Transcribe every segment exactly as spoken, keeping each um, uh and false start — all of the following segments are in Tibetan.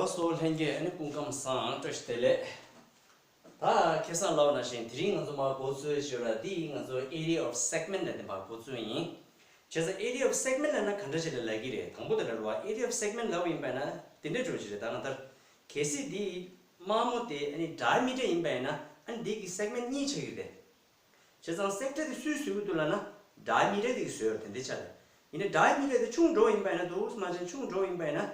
ལགས་སོ། ལྷན་རྒྱས་ཨ་ནི་སྐུ་ཁམས་བཟང་། བཀྲ་ཤིས་བདེ་ལེགས། ད་ཁ་སང་ལབ་པ་ནང་བཞིན་དེ་རིང་ང་ཚོ་མར་འགོ་ཚུགས་ཞོར་ལ་འདི་ང་ཚོ་area of segment ལབ་དེ་མར་འགོ་ཚུགས་ཡིན། བྱས་ཙང་area of segment ལབ་ན་ག་འདྲ་ཞིག་ལ་ལབ་ཀྱི་རེད། དང་པོ་དེ་ལ་རེད་བ། area of segment ལབ་པ་ཡིན་པ་ན་དེ་འདྲ་འདྲ་བོ་ཞིག་རེད། ད་ང་ལྟར་གལ་སྲིད་འདི་དམར་མོ་དེ་ཨ་ནི་diameter ཡིན་པ་ཡིན་ན་ཨ་ནི་འདི་གི་segment གཉིས་ཆགས་ཀྱི་རེད། བྱས་ཙང་sector དེ་སུས་བཟོ་གི་འདུག་ལབ་ན་diameter དེ་གིས་བཟོས་ཡོད་རེད། དེ་འདྲ་ཆགས་རེད། ཡིན་ན་diameter དེ་ཆུང་འགྲོ་ཡིན་པ་ཡིན་ན། འདུག་སེ་མར་ཆུང་འགྲོ་ཡིན་པ་ཡིན་ན།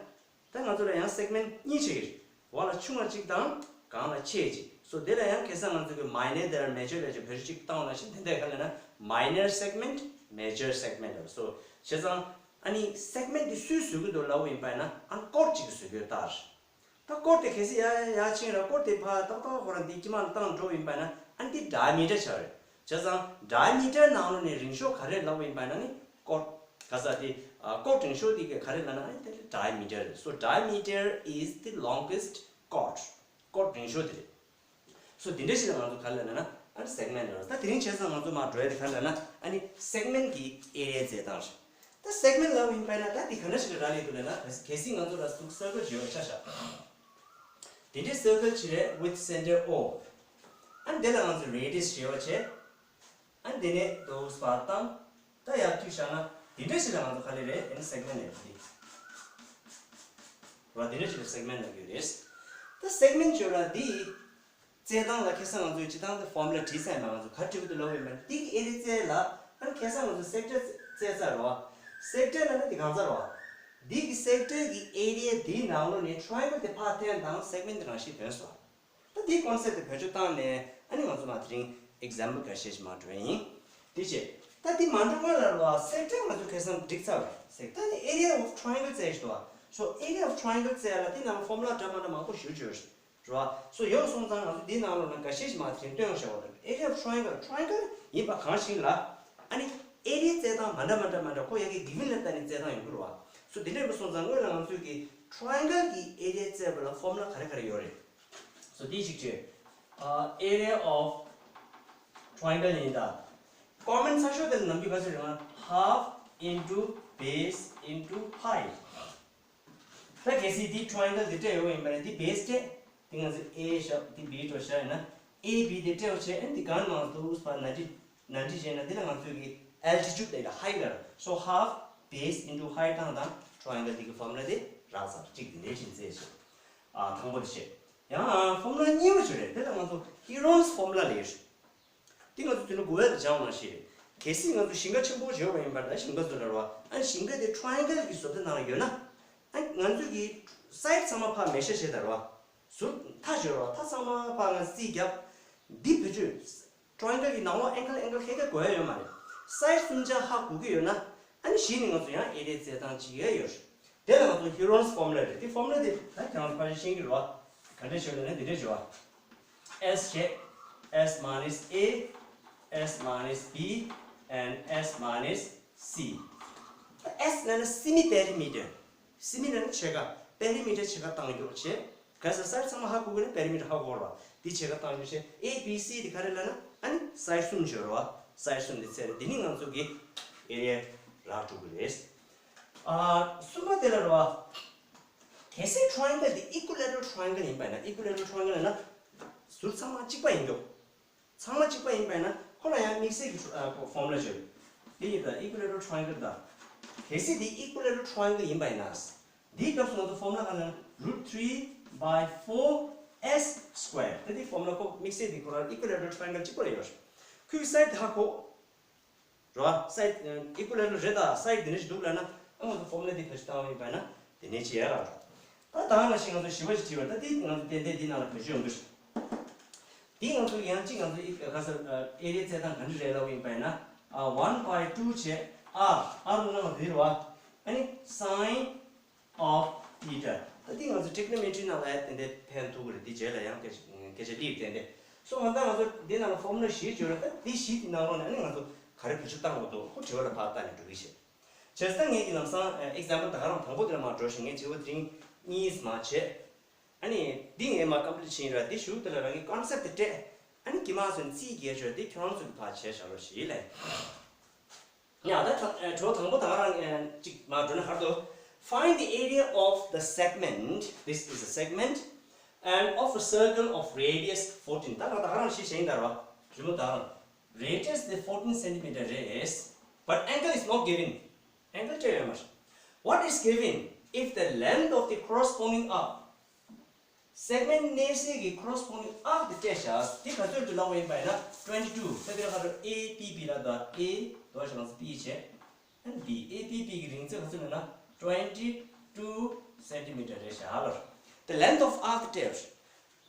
ད་ང་ཚོ་ལ་ཡང་segment གཉིས་ཆགས་ཀྱི་རེད། འོག་ལ་ཆུང་བ་གཅིག་དང་སྒང་ལ་ཆེ་གཅིག་སོ་དེ་ལ་ཡང་ཁ་སང་ང་ཚོ་གི་minor དང་major ལབ་ཅིག་བེད་སྤྱོད་གཅིག་བཏང་བ་ནང་བཞིན་དེ་འདྲ་ག་ལབ་ན་minor segment, major segment ལབ་སོ། བྱས་ཙང་ཨ་ནི་segment དེ་སུས་བཟོ་གི་འདུག་ལབ་པ་ཡིན་པ་ཡིན་ན་ཨ་ནི་སྐོར་གཅིག་གིས་བཟོ་གི་ཡོད་ད། ད་སྐོར་དེ་གལ་སྲིད་ཡར་ཡར་ཕྱིན་ར་སྐོར་དེ་ཕར་ཏག་ཏག་ཁོ་རང་འདི་དཀྱིལ་མ་ལ་བཏང་འགྲོ་ཡིན་པ་ན་ཨ་ནི་འདི་diameter ཆགས་རེད། བྱས་ཙང་diameter ནང་ལོགས་ནས་རིང་ཤོས་ག་རེ་ལབ་པ་ཡིན་པ་ན་ནི་སྐོར་ག་ས་དེ་ཨ་སྐོར་རིང་ཤོས་དེ་ག་རེ་ལབ་ན་ཨ་ནི་དེ་ལ་diameter རེད། So diameter is the longest chord. སྐོར་རིང་ཤོས་དེ་རེད། སོ་དེ་འདྲ་ཞིག་ལ་ང་ཚོ་ག་རེ་ལབ་ན་ཨ་ནི་segment ལབ། ད་དེ་རིང་བྱས་ཙང་ང་ཚོ་མར་འགྲོ་ཡ་དེ་ག་རེ་ལབ་ན་ཨ་ནི་segment གི་area བཙལ་སྟངས་རེད། ད་segment ལབ་ཡིན་པ་ན་ད་དེ་ག་འདྲ་ཞིག་ལ་རག་ལས་འདུག་ལབ་ན། གལ་སྲིད་ང་ཚོ་ལ་ཟུག་circle ཅིག་ཡོད་ཆ་བཞག་དེ་འདྲའི་circle ཅིག་རེད། With center O. ཨ་ནི་དེ་ལ་ང་ཚོ་radius ཞེས་པ་བྱས། ཨ་ནི་དེ་ནས་འདུག་སེ་ཕར་བཏང་། ད་ཡར་མཐུད་བཞག་ན་དེ་འདྲ་ཞིག་ལ་ང་ཚོ་ག་རེ་ལབ་ཀྱི་རེད། ཨ་ནི་segment ལབ་ཀྱི་རེད། རེད་བ། དེ་འདྲ་ཞིག་ལ་segment ལབ་ཀྱི་རེད། ད་segment ཅིག་ལ་འདི་བཙལ་སྟངས་ལ་ཁ་སང་ང་ཚོས་སྤྱིར་བཏང་དེ་formula བྲིས་ཚར་ཡིན་པ། ང་ཚོ་ག་རེ་བྲིས་དགོས་འདུག་ལབ་པ་ཡིན་པ་ན་འདི་གི་area བཙལ་ལ་ཨ་ནི་ཁ་སང་ང་ཚོ་sector བཙལ་ཚར་རེད་བ། Sector ལབ་ན་འདི་གང་ཚར་རེད་བ། འདི་གི་sector གི་area འདིའི་ནང་ལོགས་ནས་triangle དེ་ཕར་འཐེན་དང་segment དེ་རང་བཞིན་ཐོན་སོང་། ད་དེའི་concept དེ་བེད་སྤྱོད་བཏང་ནས་ཨ་ནི་ང་ཚོ་མར་དེ་རིང་example འགའ་ཤས་ཤིག་མར་འགྲོ་ཡ་ཡིན། དེ་བྱས། ད་དེ་མ་འགྲོ་སྔོན་ལ་རེད་བ། Sector ང་ཚོ་ཁ་སང་བསྒྲིགས་ཚར་བ་རེད། Sector ནི་area of triangle བཙལ་ཞིག་འདུག་བ། So area of triangle བཙལ་ལ་དེ་ནང་formula འདྲ་མ་འདྲ་མང་པོ་ཞིག་ཡོད་རེད། རེད་བ། So ཡོད་སོང་ཙང་ང་ཚོ་འདིའི་ནང་ལོགས་ན་འགའ་ཤས་ཤིག་མར་དེ་རིང་སྟོན་བཞག་པ་རེད། Area of triangle, triangle ཡིན་པ་གང་ཞིག་ལ་ཨ་ནི་area བཙལ་སྟངས་མ་འདྲ་མ་འདྲ་མ་འདྲ་ཁོ་ཡ་གི་given ལ་ལྟ་ནས་བཙལ་སྟངས་ཡོང་གི་རེད་བ། So དེ་འདྲ་ཡིན་པ་སོང་ཙང་སྔོན་ལ་ང་ཚོས་ཀྱི་triangle གི་area བཙལ་བ་ལ་formula ག་རེ་ག་རེ་ཡོད་རེད། So དེ་གཅིག་བྱས། ཨ། Area of triangle ཡིན་ད། Common ཆེ་ཤོས་དེ་ནམ་རྒྱུན་ག་ཚོད་རེད་ན་half into base into height། ད་གལ་སྲིད་འདི་triangle འདི་སྤྲད་ཡོད་ཡིན་པ་ན་འདི་base སྤྲད། འདི་ང་ཚོས་A བཞག་འདི་B འགྲོ་བཞག་ཡིན་ན། A B འདི་སྤྲད་བྱས་ཨ་ནི་འདི་གང་མང་དུ་ཕར་ན་འདྲི་ན་འདྲི་བྱས་ན་འདི་ལ་ང་ཚོས་ཀྱི་altitude ལབ་height ལབ། So half base into height བཏང་དང་triangle འདི་གི་formula དེ་རག་ཚར། གཅིག་འདི་འདྲའི་ཕྱིན་ཚེ་ཞེས། ཨ། དང་པོ་དེ་བྱས། ཡང་formula གཉིས་པ་ཅིག་རེད། དེ་ལ་ང་ཚོ་Heron's formula ལབ་ཡོད་རེད། འདི་ང་ཚོ་དུས་ནི་གོ་བས་ལ་སྦྱང་བ་ནང་བཞིན་རེད། གལ་སྲིད་ང་ཚོ་ཞིང་ཁ་ཆེན་པོ་བྱོས་པ་ཡིན་པ་ན་ཞིང་ཁ་ཚོ་ལ་རེད་བ། ཨ་ནི་ཞིང་ཁ་དེ་triangle གི་བཟོ་ལྟ་ནང་ལ་ཡོད་ན། ཨ་ནི་ང་ཚོས་ཀྱི་side ཚང་མ་ཕར་མེ་ཤ་བྱས་ད་རེད་བ། ཟུར་མཐའ་བྱོས་རེད་བ། མཐའ་ཚང་མ་ཕར་ང་རྩིས་བརྒྱབ། འདི་བེད་སྤྱོད། triangle གི་ནང་ལོགས་angle angle ཁ་ཁ་དགོས་ཡ་ཡོད་མ་རེད། side གསུམ་ཆ་ཧ་གོ་གི་ཡོད་ན། ཨ་ནི་གཞི་ནས་ང་ཚོ་ཡང་area བཙལ་སྟངས་བྱེད་ཡ་ཡོད་རེད། དེ་ལ་ང་ཚོ་Heron's formula རེད། དེ་formula དེ་ད་ཁྱེད་རང་ཕལ་ཆེར་ཤེས་ཀྱི་རེད་བ། ག་འདྲས་ཤོད་ལབ་ན་འདི་འདྲས་ཤོད་བ། S བྱས། S minus A, S minus B and S minus C. ད་S ལབ་ན་semi perimeter. Semi ལབ་ན་ཕྱེད་ཀ། perimeter ཕྱེད་ཀ་བཏང་རྒྱུ་བྱས། ག་ས་side ཚང་མ་ཧ་གོ་གི་ན་perimeter ཧ་གོ་ར་བ། འདི་ཕྱེད་ཀ་བཏང་རྒྱུ་བྱས། A B C དེ་ག་རེ་ལབ་ན་ཨ་ནི་side གསུམ་བྱོས་ར་བ། side གསུམ་དེ་ཚད་རེད། འདི་ནི་ང་ཚོ་གི་area རག་འགྲོ་གི་རེད། ཨ། གསུམ་པ་དེ་ལ་ར་བ། གལ་སྲིད་triangle དེ་equilateral triangle ཡིན་པ་ཡིན་ན། equilateral triangle ཡིན་ན་ཟུར་ཚང་མ་གཅིག་པ་ཡིན་རྒྱུ། ཚང་མ་གཅིག་པ་ཡིན་པ་ཡིན་ན་ཁོ་ལ་ཡང་དམིགས་བསལ་གྱི་ཨ་formula ཅིག་ཡོད། དེ་ཡིན་ད་equilateral triangle ད། གལ་སྲིད་དེ་equilateral triangle ཡིན་པ་ཡིན་ན། འདིའི་སྐབས་སུ་ང་ཚོ་formula ག་ལ་root three by four S square དེ་དེ་formula ཁོ་དམིགས་བསལ་དེ་ཁོ་རང་equilateral triangle གཅིག་པ་ལ་ཡོད། ཁོའི་side དེ་ཧ་གོ། རེད་བ། side equilateral རེད་ད། side དེ་འདྲ་ཞིག་འདུག་ལབ་ན་ཨ་ང་ཚོ་formula དེ་བེད་སྤྱོད་བཏང་བ་ཡིན་པ་ན་དེ་ནས་བྱེད་ཡ་ར། ད་ད་ནང་བཞིན་ང་ཚོ་བཞི་པ་ཞིག་བྲིས་པ་རེད། ད་དེ་ང་ཚོ་ཏན་ཏན་དེ་ནང་ལ་བེད་སྤྱོད་ཡོང་གི་རེད། དེ་ང་ཚོ་ཡང་གཅིག་ང་ཚོ་ཨི་ག་ས་ཨ་area བཙལ་སྟངས་ག་འདྲ་རེད་ལབ་ཡིན་པ་ཡིན་ན། ཨ་one by two བྱས་R། R ནང་ལ་འདི་རེད་བ། ཨ་ནི་sine of theta། ད་དེ་ང་ཚོ་trigonometry ནང་ལ་ཡང་ཏན་ཏན་ཕན་ཐོགས་ཀྱི་རེད། དེ་རྗེས་ལ་ཡང་སྐད་ཆ་སྐད་ཆ་འདི་ཏན་ཏན་སོང་ང་། ད་ང་ཚོ་འདི་ནང་ལ་formula བཞི་བརྗོད་ར། ད་འདི་བཞི་དེ་ནང་ལོགས་ནས་ཨ་ནི་ང་ཚོ་ག་རེ་བེད་སྤྱོད་བཏང་དགོས་འདུག་ཁོ་དྲི་བ་ལ་ཕར་ལྟ་ནས་འགྲོ་གི་བྱས། བྱས་ཙང་ངས་ཀྱི་ལམ་སང་example ད་ག་རང་དང་པོ་དེ་ལ་མར་འགྲོ་ཞིང་། ངས་བྱས་པ་དེ་རིང་གཉིས་མར་བྱས། ཨ་ནི་འདི་ངས་མར་complete བྱས་ཡིན་ར། འདི་གཞུག་དེ་ལ་རང་གི་concept དེ་སྤྲད། ཨ་ནི་གི་མ་སོན་རྩིས་རྒྱས་བྱོས་དེ་ཁྱོད་རང་ཚོ་གི་ཕར་བྱས་བཞག་རོགས་ཞེས་ལབ། ཡ་ད་དྲ་དྲི་བ་དང་པོ་ད་ག་རང་ཅིག་མར་འགྲོ་ན་ཧར་དུ། Find the area of the segment, this is a segment, and of a circle of radius fourteen. ད་ང་ད་ག་རང་ཤེས་བཞིན་ད་ར་རི་མོ་ད་རང་radius the fourteen centimeter is, but angle is not given. Angle སྤྲད་ཡོད་མ་རེད། What is given if the length of the corresponding arc? Segment སྣེ་གསེས་ཀྱི་corresponding arc དེ་སྤྲད་བཞག་དེ་ག་ཚོད་དུ་ལབ་པ་ཡིན་པ་ཡིན་ན་twenty two ད་དེ་ལ་ཁ་ཐོར A B B ལ་ད་A དོ་ཞག་ལ་B བྱས། ཨན་B A B B གི་རིང་ཚད་ག་ཚོད་ལབ་ན་twenty two centimeter རེད་བཞག་ལ། The length of arc དེ།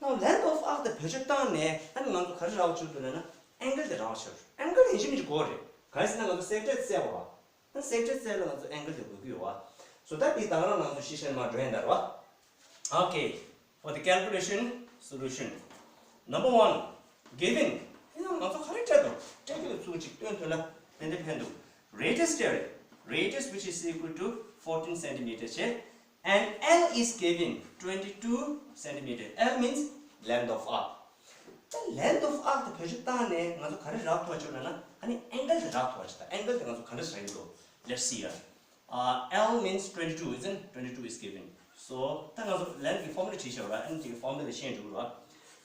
Now length of arc དེ་བེད་སྤྱོད་བཏང་ནས་ཨན་ང་ཚོ་ག་རེ་རག་ཆོག་འདུག་ལབ་ན་angle དེ་རག་ཆོག angle དེ་ཡིན་གཅིག་མིན་གཅིག་དགོས་རེད། ག་རེ་ཟེར་ན་ང་ཚོ་sector བཙལ་བ། ཨན་sector བཙལ་ལ་ང་ཚོ་angle དེ་དགོས་ཀྱི་ཡོད་བ། So ད་དེ་དང་རང་ང་ཚོ་ཤེས་བཞིན་མ་འགྲོ་ཡིན་ད་ར་བ། Okay, for the calculation solution. Number one, given. དེ་ཡང་ང་ཚོ་ག་རེ་སྤྲད་དོ། སྤྲད་ཀྱི་ལ་ཚུར་ཅིག་སྟོན་ཐུབ་ན་ཕན་དེ་ཕན་འདུག Radius སྤྲད་རེད། Radius which is equal to fourteen centimeter བྱས། And L is given twenty two centimeter. L means length of arc. ད་length of arc དེ་བེད་སྤྱོད་བཏང་ནས་ང་ཚོ་ག་རེ་རག་ཐུབ་ཆོག་ལབ་ན་ཨ་ནི་angle དེ་རག་ཐུབ་ཆོག་ད་angle དེ་ང་ཚོ་ག་འདྲ་རག་གི་འདུག Let's see. Uh, L means twenty two, isn't? Twenty two is given. So ད་ང་ཚོ་length གི་formula བྲིས་བཞག་ར། ཨ་ནི་དེ་གི་formula དེ་ཤེས་འགྲོ་ར།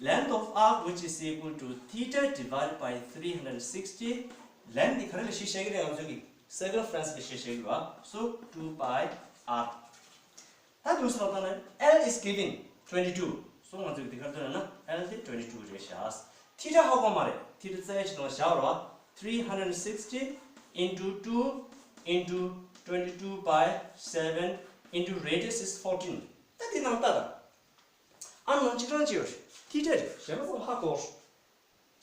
Length of arc which is equal to theta divided by three hundred sixty. Length དེ་ག་རེ་ལ་ཤེས་བཞག་གི་རེད། ང་ཚོ་གི་circumference ལ་ཤེས་བཞག་གི་ར། So two pi r. ད་དུས་སུ་ལ་ལྟ་ན་L is given twenty two. So ང་ཚོས་འདི་གར་བཏོན་ན་L དེ་twenty two རེད་ཤག Theta ཧ་གོ་མ་རེད། Theta རྩ་ཡ་ཆེད་དུ་བཞག་རོགས། Three hundred sixty into two into twenty two by seven into radius is fourteen. ད་འདི་ནང་ལྟ་དང་། ཨ་ནང་གཅིག་རང་གཅིག་ཡོད་རེད། Theta རེད། གཞན་པ་ཚང་མ་ཧ་གོ།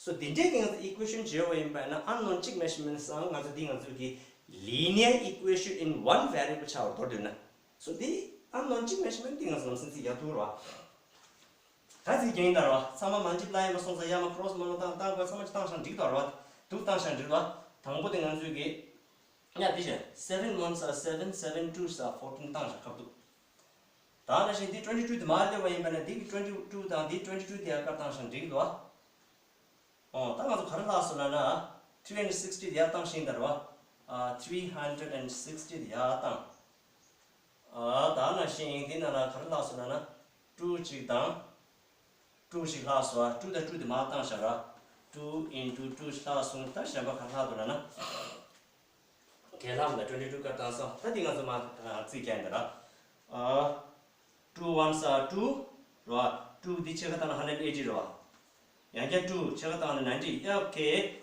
So འདི་འདྲའི་གི་ང་ཚོ་equation བྱས་པ་ཡིན་པ་ན་unknown གཅིག་མེད་ཤི་མིན་སང་ང་ཚོ་འདི་ང་ཚོ་གི་linear equation in one variable ཆགས་པར་མདོར་བསྡུས་ན། So འདི་unknown གཅིག་མེད་ཤི་མིན་འདི་ང་ཚོ་ལམ་སེང་རྩིས་རྒྱག་ཐུབ་རོགས། ད་རྩིས་རྒྱག་ཡིན་ད་རོགས། ཚང་མ་multiply ཡིན་པ་སོང་ཙང་ཡར་མར་cross multiply བཏང་བཏང་དགོས། ཚང་མ་ཅིག་བཏང་ཤག་འགྲིག་ད་རོགས། འདུག་བཏང་ཤག་འགྲིག་རོགས། དང་པོ་དེ་ང་ཚོས་གི་ཡ་འདི་བྱས་seven ones are seven, seven twos are fourteen བཏང་ཤག་ཁ་བསྡུ། ད་ནང་བཞིན་འདི་twenty two དེ་མར་སླེབས་པ་ཡིན་པ་ན་འདི་གི་twenty two དང་འདི་twenty two དེ་ཡར་བཀར་བཏང་ཤག་འགྲིག་འདུག་ཨ། ཨོ་ད་ང་ཚོ་ག་རེ་ལྷག་སོང་ལབ་ན། three hundred sixty དེ་ཡར་བཏང་ཤིང་ད་རེད་བ། ཨ་three hundred and sixty དེ་ཡར་བཏང་། ཨ་ད་ནང་བཞིན་འདི་ནང་ལ་ག་རེ་ལྷག་སོང་ལབ་ན། two གཅིག་དང་། two ཞིག་ལྷག་སོང་། ཨ་two དང་two དེ་མར་བཏང་ཤག་ར། two into two ཞིག་ལྷག་སོང་། ད་གཞན་པ་ག་རེ་ལྷག་འདུག་ལབ་ན། གལ་ལྷག་མ་ད་twenty two བཀར་བཏང་སོང་། ད་འདི་ང་ཚོ་མ་རྩིས་རྒྱག་ཡིན་ད་ར། ཨ། two ones are two ར། two འདི་ཕྱེད་ཀ་བཏང་ན་hundred eighty ར། ཡང་བསྐྱར་two ཕྱེད་ཀ་བཏང་ན་ninety ཡ། ཨོ་ཁེ།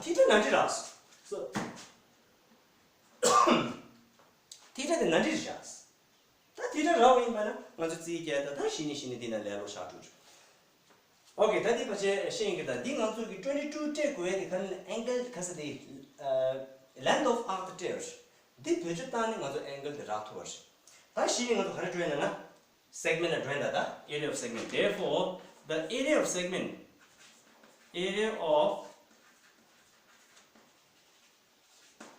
Theta ninety ར། So Theta དེ་ninety རེད་ཤག་ད་Theta རག་པ་ཡིན་པ་ན་ང་ཚོ་རྩིས་རྒྱག་ད་ད་གཞི་ནས་གཞི་ནས་འདི་ན་ལས་སླ་ཤག་འགྲོ། ཨོ་ཁེ། ད་འདི་ཕལ་ཆེར་ཤེས་ཡིན་གི། ད་འདི་ང་ཚོ་གི་twenty two སྤྲད་དགོས་ཡ་དེ་ག་ནི་angle ག་ས་དེ་length of arc དེ་སྤྲད་རེད། འདི་བེད་སྤྱོད་བཏང་ནས་ང་ཚོ་angle དེ་རག་ཐུབ་པ་རེད། ད་གཞི་ནས་ང་ཚོ་ག་རེ་འགྲོ་ཡིན་ན་ན་segment ལ་འགྲོ་ཡིན་ད། ད་area of segment, therefore the area of segment, area of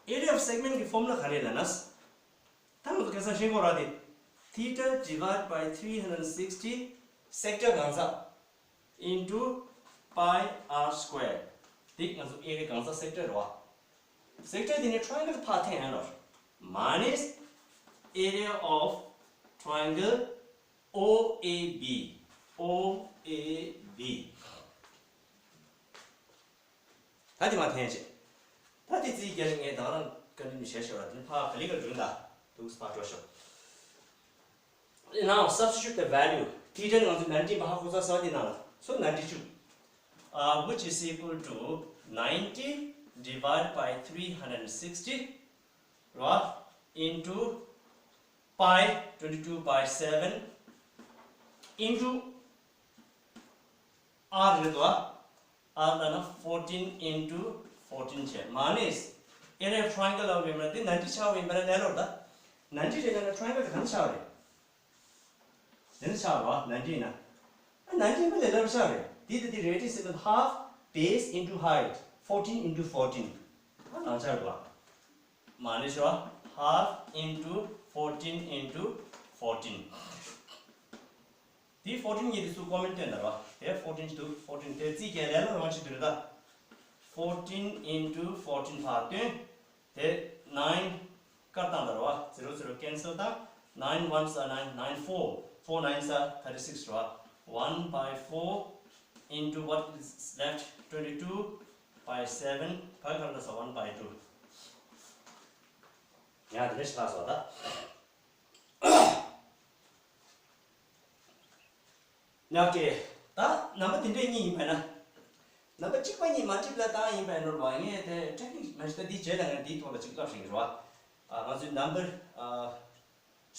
area of segment གི་formula ག་རེ་ལབ་ན། ད་ང་ཚོ་ཁ་སང་ཤེས་གོ་ར་དེ། Theta divide by three hundred sixty sector གང་ཟག into pi r square དེ་ང་ཚོ་area གང་ཟག་sector རེད་བ། Sector དེ་ནི་triangle ཕར་འཐེན་ཡང་རོ། Minus area of triangle O A B, O A B ད་དེ་མར་འཐེན་བྱས། ད་དེ་རྩིས་རྒྱག་ནས་ངས་ད་ག་རང་བཀའ་འདྲི་ནས་བྱས་ཤོག་ར། དེ་ནི་ཕར་ག་ལེ་ག་ལེ་འགྲོ་ད། འདུག་ཕར་འགྲོ་ཤོག Now substitute the value. Theta ནི་ང་ཚོ་ninety པ་ཧ་གོ་ཚར་སོང་། དེ་ནང་ལ། So ninety two, uh, which is equal to ninety divided by three hundred sixty, right, into pi twenty two by seven into r རེད་དོ། r ལ་ན་fourteen into fourteen བྱས། Minus area of triangle ལ་བས་མ་དེ་ninety ཆགས་པ་ཡིན་པ་ན་ལས་སླ་རེད་ད། ninety རེད་ན་ན་triangle དེ་གང་ཆགས་རེད། དེ་ནི་ཆགས་རོ་ninety ན། ཨ་ninety མ་ལས་སླ་པོ་ཆགས་རེད། དེ་དེ་དེ་radius is half base into height, fourteen into fourteen. ཨ་ནང་ཆགས་རོ། མ་ནི་ཤོ་half into fourteen into fourteen. དེ་fourteen གཉིས་དེ་ཚུར་ཀོ་མན་སྟོན་ད་རོ། དེ་fourteen ཞིག་འདུག fourteen དེ་རྩིས་རྒྱག་ལས་སླ་རོ་ཆེ་དུ་རེད་ད། Fourteen into fourteen ཕར་སྟོན། དེ་nine བཀར་བཏང་ད་རེད་བ། zero zero cancel བཏང་། nine ones are nine, nine four, four nines are thirty six རེད་བ། one by four into what is left, twenty two by seven. ཕ་གི་ཁ་ལ་ས་one by two། ཡ་དེ་ནས་ཤི་ལ་སོ་ད། ཡ་ཀེ། ད་ནམ་པ་དེ་འདྲས་གཉིས་ཡིན་པ་ན། ནམ་པ་གཅིག་པ་གཉིས་མལ་ཊི་པ་ལའི་བཏང་ཡིན་པ་ནོར་བ་ངས་དེ་ཊེག་ནིག་མ་ཤི་ད་འདི་རྗེས་ལ་ངས་འདིའི་ཐོག་ལ་ཅིག་ལབ་ཤིང་རེད་བ། ཨ་ང་ཚོའི་ནམ་པར་ཨ་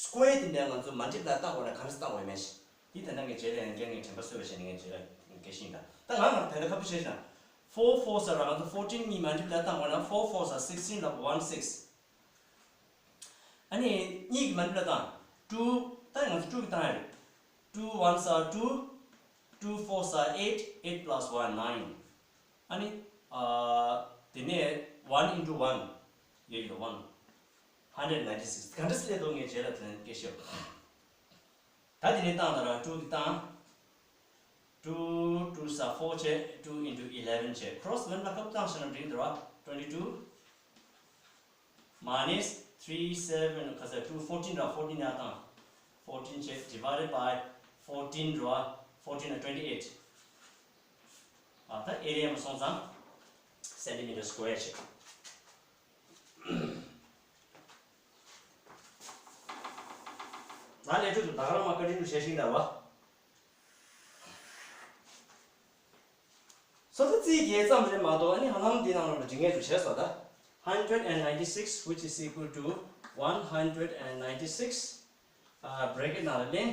སི་ཀོ་ཡར་དེ་འདྲས་ང་ཚོ་མལ་ཊི་པ་ལའི་བཏང་དགོས་ན་ག་འདྲས་བཏང་དགོས་མེད་ཤི། འདི་ད་ནང་ངས་རྗེས་ལ་ཡང་རྒན་ངས་དྲན་པ་གསོས་པ་བྱས་ནས་ངས་རྗེས་ལ་སྐད་ཤིང་ད། ད་ང་ང་ད་ལྟ་ཁ་པོ་བྱས་ཤིང་། four fours are ང་ཚོ་fourteen གཉིས་མལ་ཊི་པ་ལའི་བཏང་དགོས་ན་four fours are sixteen ལབ་one six། ཨ་ནི་གཉིས་ཀྱི་མལ་ཊི་པ་ལའི་བཏང་། two ད་ང་ཚོ་two གི་བཏང་ཡ་རེད། two ones are two, two fours are eight, eight plus one nine. ཨ་ནི་ཨ་དེ་ནས་one into one ཡོད་ཡོད་one hundred ninety six ག་འདྲ་སེ་ལས་དོ་ངས་བྱས་ལ་དེ་ནས་སྐད་ཤེས། ད་དེ་ནས་བཏང་ད་ར་two གི་བཏང་། two twos are four བྱས། two into eleven བྱས། ཁོ་རོ་སི་མལ་ཊི་པ་ལའི་ཁ་པོ་བཏང་ཤ་ན་འགྲིག་འདུག་ར། twenty two minus three seven ག་ཚད་two fourteen ར། fourteen ཡར་བཏང་། fourteen བྱས། divided by fourteen ར། fourteen ལ་twenty eight། ཨ་ད་ཨེ་རི་ཡ་མ་སོང་ཙང་སེན་ཊི་མི་ཊར་སི་ཀོ་ཡར་བྱས། ད་ལས་འཕྲོ་དུ་ད་ག་རང་མ་བཀའ་དྲིན་དུ་བྱས་ཤིང་ད་བ། སོ་སོ་རྩིས་རྒྱལ་ཙམ་རེད་མ་གཏོགས། ཨ་ནི་ཧ་ལམ་འདི་ནང་ལོགས་ལ་འབྲི་མཁན་ཚོ་བྱས་སོ་ད། hundred and ninety six which is equal to one hundred and ninety six ཨ་bracket ནང་ལ་ལེན།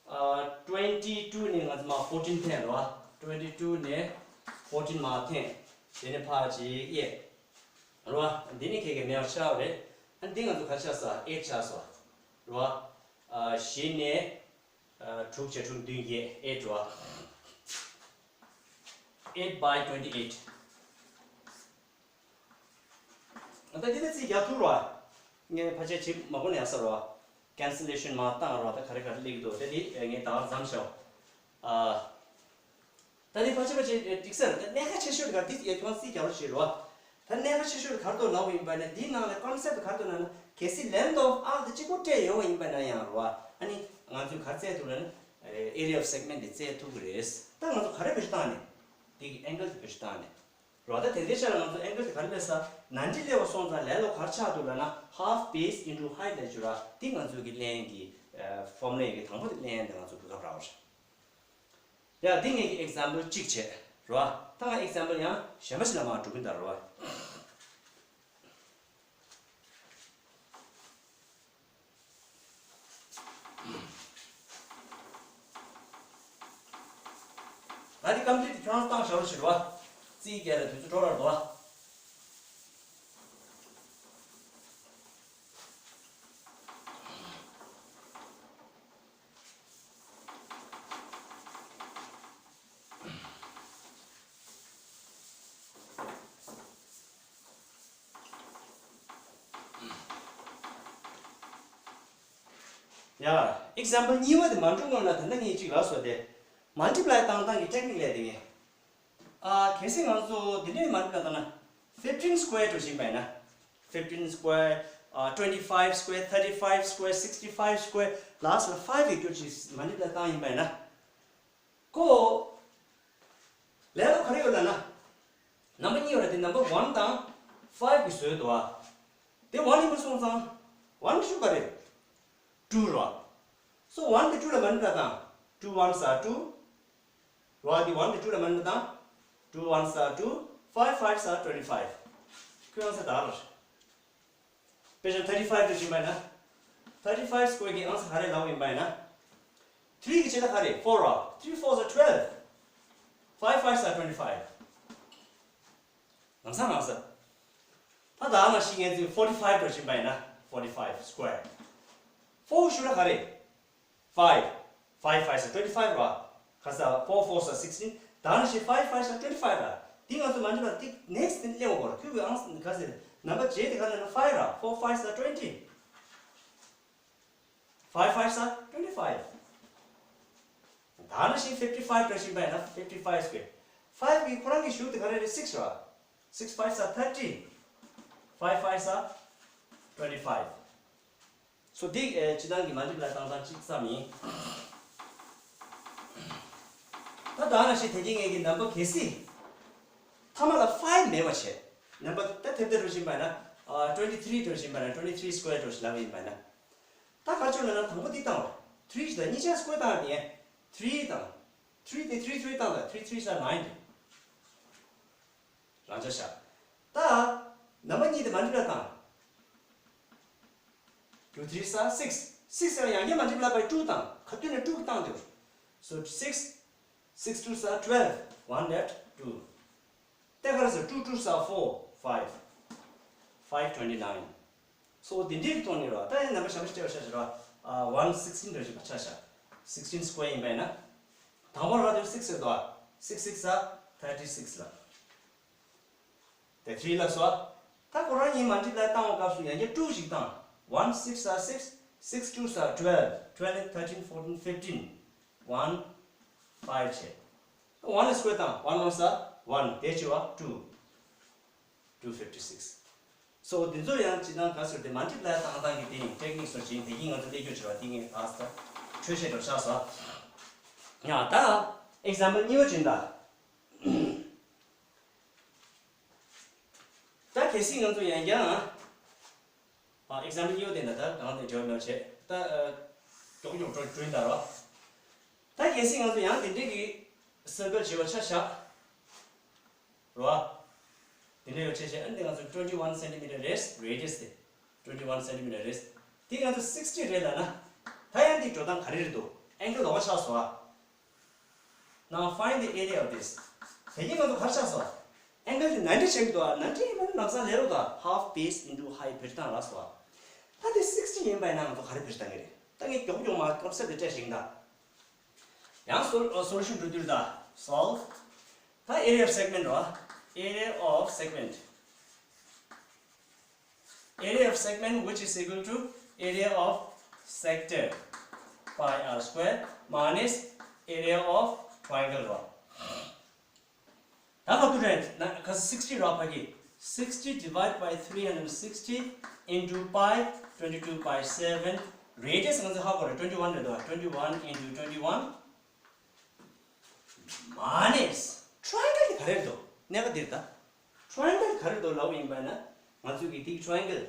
ཨ་twenty two ནས་ང་ཚོ་མར་fourteen འཐེན་རོ། twenty two ནས་fourteen མར་འཐེན། དེ་ནས་ཕར་ཅིག་དབྱེ། རོ། འདི་ནི་ཁེ་གེ་མེ་ཡར་ཆགས་རེད། ཨ་འདི་ང་ཚོ་ག་ཆགས་སོ། eight ཆགས་སོ། རོ། ཨ་བཞི་ནས་ཨ་དྲུག་བྱས། དྲུག་བདུན་བརྒྱད། eight རོ། eight by twenty eight། ད་འདི་ད་རྩིས་རྒྱག་ཐུབ་རོ། ངས་ཕལ་ཆེར་ཅིག་མ་གོ་ནས་ཡག་ས་རོ། cancellation མ་བཏང་རོ། ད་ག་རེ་ག་རེ་སླེབས་ཀྱི་འདུག་དེ་འདི་ངས་ད་བར་མཚམས་ཞོག་ཨ། ད་འདི་ཕལ་ཆེར་ཕལ་ཆེར་འགྲིག་ས་རེད། ད་གནད་འགག་ཆེ་ཤོས་དེ་ག་འདི་ཡ་ཁྱོད་རྩིས་རྒྱག་རོགས་བྱེད་རོ། ད་གནད་འགག་ཆེ་ཤོས་དེ་ག་རེ་འདུག་ལབ་པ་ཡིན་པ་ནས། འདིའི་ནང་ལ་concept དེ་ག་རེ་འདུག་ལབ་ན། གལ་སྲིད་length of arc དེ་གཅིག་པོ་སྤྲད་ཡོང་བ་ཡིན་པ་ན་ཡང་རོ། ཨ་ནི་ང་ཚོས་ག་རེ་བཙལ་ཐུབ་ལབ་ན། area of segment དེ་བཙལ་ཐུབ་ཀྱི་རེད། ད་ང་ཚོ་ག་རེ་བེད་སྤྱོད་བཏང་ནས། འདི་གི་angle དེ་བེད་སྤྱོད་བཏང་ནས། རོ། ད་དེ་འདྲའི་ཆ་ལ་ང་ཚོ་angle དེ་ག་རེ་སླེབས་ས། ནན་ཏན་སླེབས་པ་སོང་ཙང་ལས་སླ་པོ་ག་རེ་ཆགས་འདུག་ལབ་ན། half base into height ལབ་ཀྱི་ར། འདི་ང་ཚོ་གི་ལེན་གྱི་ཨ་formula ཡི་གི་དང་པོ་དེ་ལེན་དེ་ང་ཚོ་གོ་སྐབས་རག་པ་རེད། ཡ་འདི་ངེད་ཀྱི་example གཅིག་བྱས། རོ། ད་ང་example ཡང་གཞན་པ་ཞིག་ལ་མར་འགྲོ་གི་ཡིན་ད་རོ། ང་དེ་complete ཁྱོད་རང་བཏང་བཞག་རོགས་བྱེད་རོགས། རྩིས་རྒྱག་ལ་དུས་ཚོད་འགྲོ་ར་འདུག་ཨ། ཡ། example གཉིས་པ་དེ་མ་འགྲོ་སྔོན་ལ་ད་ལྟ་ངས་གཅིག་ལབ་སོང་སྟེ། multiply བཏང་སྟངས་ཀྱི་technique ལས་དེ་ངས། ཨ་གལ་སྲིད་ང་ཚོ་འདི་འདྲའི་multiply བཏང་ན། fifteen square འགྲོ་བཞིན་པ་ཡིན་ན། fifteen square ཨ་twenty five square, thirty five square, sixty five square, last ལ་five ཡི་སྐྱོར་གྱིས་multiply བཏང་ཡིན་པ་ཡིན་ན། ཁོ། ལས་སླ་པོ་ག་རེ་ཡོད་ལབ་ན། number གཉིས་ཡོད་ལ་དེ་number one དང་five གི་བཟོས་འདུག་ཨ། དེ་one ཡིན་པ་སོང་ཙང་། one གི་ཤུགས་ག་རེ། two རོ། so one དེ་two ལ་multiply བཏང་། two ones are two རོ། དེ་one དེ་two ལ་multiply བཏང་། two ones are two, five fives are twenty five ཁོའི་answer ད་ར། དཔེ་ཆ་thirty five དུ་ཕྱིན་པ་ཡིན་ན། thirty five square གི་answer ག་རེ་ལབ་ཡིན་པ་ཡིན་ན། three གི་ཆེ་ད་ག་རེ། four ར། three fours are twelve, five fives are twenty five ལམ་སང་ལམ་སང་། ད་ད་མ་ཤི་ངས་ཚིག་forty five དུ་ཕྱིན་པ་ཡིན་ན། forty five square four ཤུ་ད་ག་རེ། five, five fives are twenty five ར། ཁ་ས་four fours are sixteen ད་ནི་ཤི་five fives are twenty five ར། དེ་ང་ཚོ་མ་འདྲི་བ་དེ་next དེ་སླེབས་འོ་གོ་ར། ཁྱོད་ཀྱི་answer ཁ་ཟེར་number ཇེ་དེ་ག་ནས་ན་five ར། four fives are twenty, five fives are twenty five ད་ནི་ཤི་fifty five དུ་ཕྱིན་པ་ཡིན་ན་fifty five square five གི་ཁོ་རང་གི་ཤུ་དེ་ག་རེ་རེད། six ར། six fives are thirty, five fives are twenty five. སོ་འདི་ཨེ་སྤྱི་བཏང་གི་མལ་ཊི་པ་ལའི་བཏང་སྟངས་གཅིག་ཙམ་ཡིན། ད་ད་ནང་བཞིན་དེ་གི་ངེད་ཀྱི་ནམ་བར་གལ་སྲིད་ཐ་མ་ལ་five མེད་པ་བྱས། ནམ་བར་ད་ཐེབས་ཐེབས་འགྲོ་བཞིན་པ་ན་ཨ་twenty three འགྲོ་བཞིན་པ་ན་twenty three square འགྲོ་བཞིན་ལབ་ཡིན་པ་ན། ད་ག་ཅོ་ན་ན་དང་པོ་འདི་བཏང་བ། three ཞིག་དང་གཉིས་ཆ་square བཏང་དེ་three དང་three དེ་three three བཏང་ད་three three ས་nine རེད། རང་ཆ་བཞག་ད་ནམ་བར་གཉིས་དེ་མལ་ཊི་པ་ལའི་བཏང་། two three ས་six six ཡང་ཡང་བསྐྱར་མལ་ཊི་པ་ལའི་by two བཏང་། ཁ་ཐུན་ནས་two གི་བཏང་དེ། So six six two ས་twelve one left two དེ་ག་རེ་ཟེར། two two ས་four five five twenty nine སོ་དེ་འདྲའི་ཐོག་ནས་ར་ད་ཡང་ནམ་བར་ཞབས་ཕྱི་སྤྲད་པ་ཆ་བཞག་ར་one sixteen འདྲ་ཞིག་ཆ་བཞག sixteen square ཡིན་པས་ན། དང་པོ་ར་དེ་six ཟེར་དོ། six six ས་thirty six ལ། དེ་three ལ་སོ། ད་ཁོ་རང་གཉིས་མལ་ཊི་པ་ལའི་བཏང་བའི་སྐབས་སུ་ཡང་བསྐྱར་two ཞིག་བཏང་། one six ས་six six two ས་twelve twelve thirteen fourteen fifteen one five བྱས། one ལ་square བཏང་། one one ས་one དེ་བྱས་པ་two two fifty six སོ་འདི་ཚོ་ཡང་སྤྱི་བཏང་ག་ཟེར་དེ་མལ་ཊི་པ་ལའི་བཏང་སྟངས་ཀྱི་དེ་ཡིན། ཊེག་ནིག་སོགས་ཅིག་ཡིན། དེ་གིས་ང་ཚོ་ལས་རྒྱུ་བྱས་པ་དེ་ངས་ད་ལྟ་འཕྲོས་བཤད་འགྲོ་ཆགས་སོ། ཡང་ད་ཨེག་ཛམ་པལ་གཉིས་པ་བྱིན་ད། ད་གལ་སྲིད་ང་ཚོ་ཡང་ཡང་ཨ་ཨེག་ཛམ་པལ་གཉིས་པ་དེ་ན་ད་གང་དེ་འབྲེལ་བ་མེད་བྱས་ད་མགྱོགས་མགྱོགས་འགྲོ་འགྲོ་ཡིན་ད་རོ། ད་གལ་སྲིད་ང་ཚོ་ཡང་དེ་འདྲས་ཀྱི་སར་ཀལ་བྱེད་པ་ཆ་བཞག་རོ། དེ་འདྲས་ཡོད་ཆ་བཞག་ཨ་ནི་ང་ཚོ་twenty one centimeter རེད། radius དེ་twenty one centimeter རེད། དེ་ང་ཚོ་sixty རེད་ལབ་ན། ད་ཡང་དེ་འགྲོ་སྟངས་ག་རེ་རེད་འདུག་ཨེང་གལ་ལོགས་ཀ་ཆགས་སོང་ཨ། Now find the area of this. དེ་གིས་ང་ཚོ་ག་རེ་ཆགས་སོང་། ཨེང་གལ་དེ་ninety བྱེད་ཀྱི་འདུག་ཨ། ninety ཡིན་པ་ནི་ལམ་སང་ལས་རོགས་དང་half base into height བེད་སྟངས་ལ་སོ། ད་དེ་sixty ཡིན་པ་ཡིན་ན་ང་ཚོ་ག་རེ་བེད་སྟངས་ཀྱི་རེད། ད་ངས་མགྱོགས་མགྱོགས་མ་ཀོན་སེབ་དེ་སྤྲད་ཤིང་ད། ཡང་སོ་སོ་ལུ་ཤན་འགྲོ་དུས་ད་solve. ད་area of segment རོ། area of segment. Area of segment which is equal to area of sector pi r square minus area of triangle རོ། ད་ག་དུ་རེད་ན་ག་sixty རོ་ཕ་གི sixty divide by three hundred sixty into pi twenty two by seven radius ང་ཚོ་ཧ་གོ་རེད། twenty one རེད་དོ། twenty one into twenty one minus triangle དེ་ག་རེ་འདུག་གནས་པ་འདིར་ད། triangle ག་རེ་འདུག་ལབ་ཡིན་པ་ན། ང་ཚོ་གི་དེ་triangle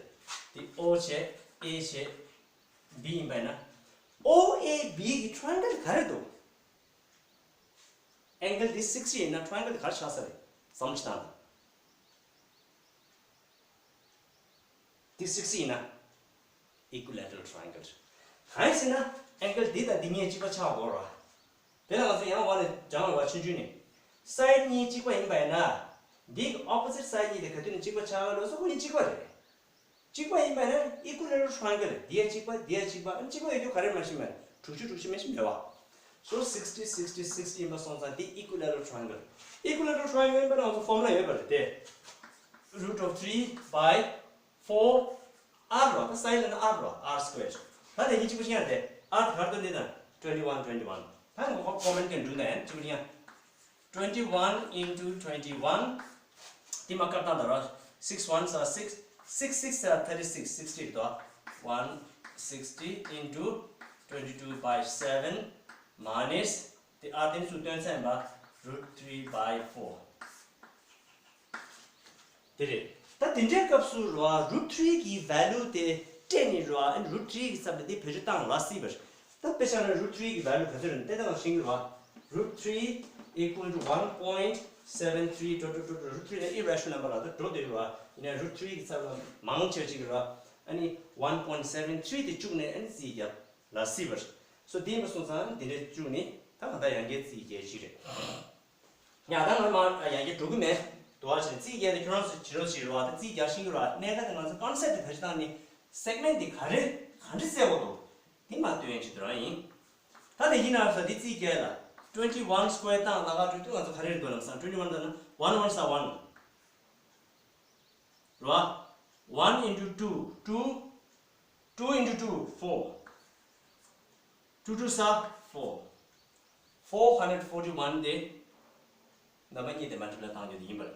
དེ་O བྱས་A བྱས་B ཡིན་པ་ན། O A B གི་triangle ག་རེ་འདུག angle དེ་sixty ཡིན་ན་triangle དེ་ག་རེ་ཆགས་ས་རེད། བསམ་བློ་ཞིག་བཏང་དང་། དེ་sixty ཡིན་ན། equilateral triangle། གང་ཡིན་ཟེར་ན་angle འདི་དང་འདི་གཉིས་གཅིག་པ་ཆགས་དགོས་ར། དེ་ལ་ང་ཚོ་ཡང་བ་ལས་སྦྱང་བ་ཆུང་ཆུང་ནས། side གཉིས་གཅིག་པ་ཡིན་པ་ཡིན་ན། འདི་གི་opposite side གཉིས་དེ་ག་དུས་ནས་གཅིག་པ་ཆགས་ཡོད་ལོ་སོ་ཁོ་གཉིས་གཅིག་པ་རེད། གཅིག་པ་ཡིན་པ་ཡིན་ན་equilateral triangle རེད། འདི་ཡ་གཅིག་པ་འདི་ཡ་གཅིག་པ་ཨ་ནི་གཅིག་པ་ཡོད་རྒྱུ་ག་རེ་མ་ཤེས་མེད། དྲུག་ཅུ་དྲུག་ཅུ་མེད་ཤེས་མེད་བ། So sixty sixty sixty ཡིན་པ་སོང་ཙང་འདི་equilateral triangle། equilateral triangle ཡིན་པ་ན་ང་ཚོ་formula ཡོད་པ་རེད་དེ། root of three by four r རོ། ད་side ལ་ན་r རོ། r square། ད་དེ་གཉིས་གཅིག་པ་ཤེས་ཡ་དེ། r ག་རེ་འདུག་འདི་དང་twenty one twenty one། ད་ང་ཁོ་comment གན་འདུག་ན་ཡང་གཅིག་པ་ཤེས་ཡ། twenty one into twenty one དེ་མ་བཀར་བཏང་ད་རོ། six one ས་six six six ས་thirty six sixty དོ། one sixty into twenty two by seven minus དེ་ཨ་དེ་ཚོ་སྟོན་ཚན་པ་root three by four དེ་རེད། ད་དེ་འདྲའི་སྐབས་སུ་རོ་root three གི་value དེ་སྤྲད་ནས་རོ་ཨ་root three གི་ཚབ་ལ་དེ་བེད་སྤྱོད་བཏང་ལ་སྲིད་པར། ད་དཔེ་ཆ་ནང་root three གི་value ག་ཚོད་རེད་ལྟ་སྟངས་ཤེས་ཀྱི་རོ། root three equal to one point seven three dot dot dot root three ནི་irrational number ལ་ད་འགྲོ་བསྡད་ཡོད་རོ། ཡིན་ན་root three གི་ཚབ་ལ་མང་ཆེ་བ་ཅིག་གི་རོ། ཨ་ནི་one point seven three དེ་བཅུག་ནས་ཨ་ནི་རྩིས་རྒྱབ་ལ་སྲིད་པར། So དེ་ཡིན་པ་སོང་ཙང་འདི་འདྲའི་བཅུག་ནས་ད་གང་ལྟར་ཡང་བསྐྱར་རྩིས་རྒྱག་ཅིག་རེད། ཡང་ད་ང་མར་ཡང་བསྐྱར་འགྲོ་གི་མེད། དུ་བ་ཕྱིན་རྩིས་རྒྱག་དེ་ཁྱོད་རང་ཚོ་བྱེད་རོགས་བྱེད་རོགས་ད་རྩིས་རྒྱག་ཤེས་ཀྱི་རོགས། གནད་འགག་དེ་ང་ཚོ་ཀོན་སེབ་དེ་བེད་སྤྱོད་བཏང་ནས་སེག་མེན་དེ་ག་རེ་ག་འདྲ་བཙལ་དགོས་འདུག་དེ་མར་སྟོན་ཡས་ཆེད་དུ་རང་ཡིན། ད་དེ་ཡིན་ན་ས་དེ་རྩིས་རྒྱག་ལ་twenty one square བཏང་ལ་ཁ་འགྲོ་དུས་ང་ཚོ་ག་རེ་རེད་འདུག་ལབ་སང་twenty one བཏང་ན་one one ས་one རོ། one into two two two into two four two two ས་four four hundred forty one དེ་ནམ་བར་གཉིས་དེ་མལ་ཊི་པ་ལའི་བཏང་རྒྱུ་དེ་ཡིན་པ་རེད།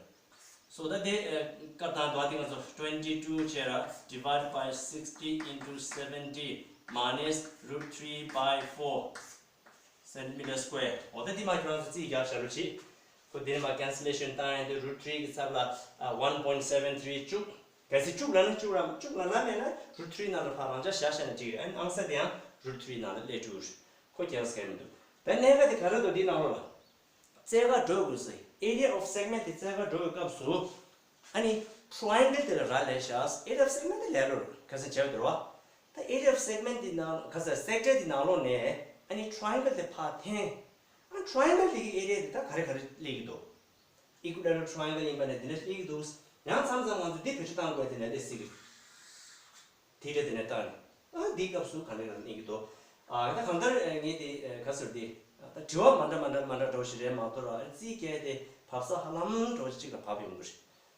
སོ་ད་དེ་ཨ་སྐབས་དང་དུ་བ་དེ་ང་ཚོ་twenty two བྱས་ར། Divide by sixty into seventy minus root three by four centimeter square. འོ་ད་དེ་མ་ཁྱོད་རང་ཚོ་རྩིས་རྒྱག་བྱ་རུ་ཆེ། ཁོ་དེ་ནས་མ་cancellation བཏང་ཡིན་དུས་root three གི་ཚབ་ལ་ཨ་one point seven three བཅུག་གལ་སྲིད་བཅུག་ལབ་ན་བཅུག་ར། བཅུག་ལབ་ན་མེད་ན་root three ནང་ལ་ཕར་རང་འཇགས་བཞག་བཞག་ན་འགྲིག་རེད། ཨ་ནི་ཨང་གསར་དེ་ཡང་root three ནང་ལ་སླེབས་འགྲོ་གི་རེད། ཁོ་རྒྱག་ས་གང་མི་འདུག་ད་གནད་འགག་དེ་ག་རེ་འདུག་འདི་ནང་ལོགས་ལ། རྩེ་ག་འགྲོ་དགོས་སའི་area of segment དེ་རྩེ་ག་འགྲོ་བའི་སྐབས་སུ། ཨ་ནི་triangle དེ་ལ་རག་ལས་ཤག area of segment དེ་ལས་རོ་ཁ་སང་བྱས་པ་དེ་རེད་བ། ད་area of segment དེ་ནང་ཁ་སང་sector དེ་ནང་ལོགས་ནས་ཨ་ནི་triangle དེ་ཕར་འཐེན། ཨ་triangle དེ་གི་area དེ་ད་ག་རེ་ག་རེ་སླེབས་ཀྱི་འདུག equilateral triangle ཡིན་པ་ནས་དེ་འདྲ་སླེབས་ཀྱི་འདུག་ཡང་མཚམས་མཚམས་ང་ཚོ་འདི་བེད་སྤྱོད་བཏང་དགོས་དེ་ནས་དེ་སྲིད་གི། དེ་འདྲ་དེ་ནས་བཏང་ནས། ཨ་འདིའི་སྐབས་སུ་ག་འདྲ་ག་འདྲ་གནས་ཀྱི་འདུག་ཨ་ད་གང་ལྟར་ངས་དེ་ག་ཟེར་དེ། ད་དྲི་བ་མ་འདྲ་མ་འདྲ་མ་འདྲ་འདྲ་བོ་ཞིག་རེད་མ་གཏོགས་ར། རྩིས་སྐྱེལ་དེ་བབས་ས་ཧ་ལམ་འདྲ་བོ་ཞིག་གཅིག་ལ་བབས་ཡོང་གི་རེད།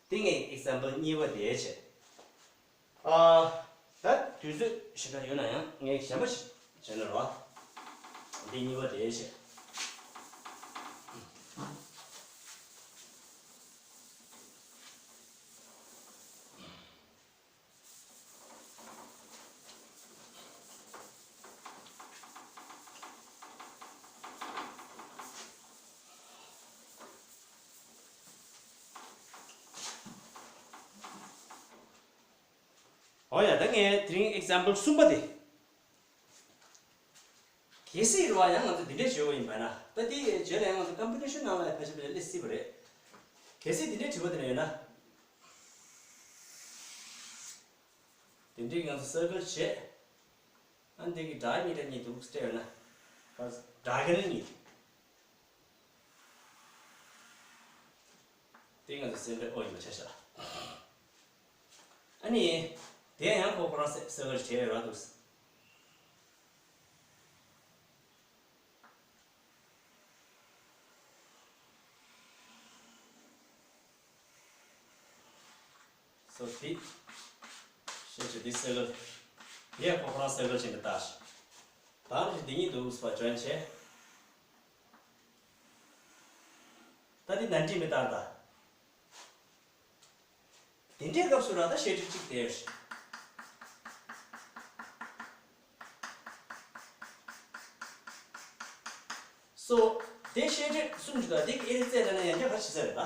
དེ་ངས་example གཉིས་པ་དེ་བྱས། ཨ་ད་དུས་ཚོད་ཞེ་དྲག་ཡོད་ན་ཡང་ངས་གཞན་པ་ཞིག་བྱས་ན་ར། འདི་གཉིས་པ་དེ་བྱས། ཨོ་ཡ། ད་ངས་དེ་རིང་example གསུམ་པ་དེ། གལ་སྲིད་རེད་བ། ཡང་ང་ཚོ་འདི་འདྲས་བྱེད་པ་ཡིན་པ་ན། ད་དེའི་རྗེས་ལ་ཡང་ང་ཚོ་computation ནང་ལ་ཕལ་ཆེར་ཕལ་ཆེར་སླེབས་སྲིད་པ་རེད། གལ་སྲིད་འདི་འདྲས་དྲི་བ་དེ་འདྲ་ཡོད་ན། དེ་འདྲས་ང་ཚོ་circle བྱས། ཨ་འདི་གི་diameter གཉིས་འདུག་སྤྲད་ཡོད་ན། diagonal གཉིས། དེ་ང་ཚོ་སེམས་པའི་ཨོ་ཡིན་པ་ཆ་བཞག་ཨ་ནི། དེ་ཡང་ཁོ་ཁོ་རང་སེ་སེ་གར་བྱས་ར་འདུག་སོ་དེ། ཤེས་བྱ་དེ་སེ་གར། དེ་ཡང་ཁོ་ཁོ་རང་སེ་གར་བྱས་ནས་བཏགས། ད་རེས་འདི་གཉིས་འདུག་པ་join བྱས། ད་འདི་ནན་ཏི་མི་ཏར་ད། དེ་འདྲའི་སྐབས་སུ་ར་ད་ཤེས་སྒྲིབ་གཅིག་དེར། སོ། དེ་ཤེས་སྒྲིབ་གསུམ་གྱི་ད་དེ་གི་ཨེ་རི་རྩེ་ལ་ན་ཡང་བསྐྱར་ག་རེ་བྱེད་ས་རེད་ད།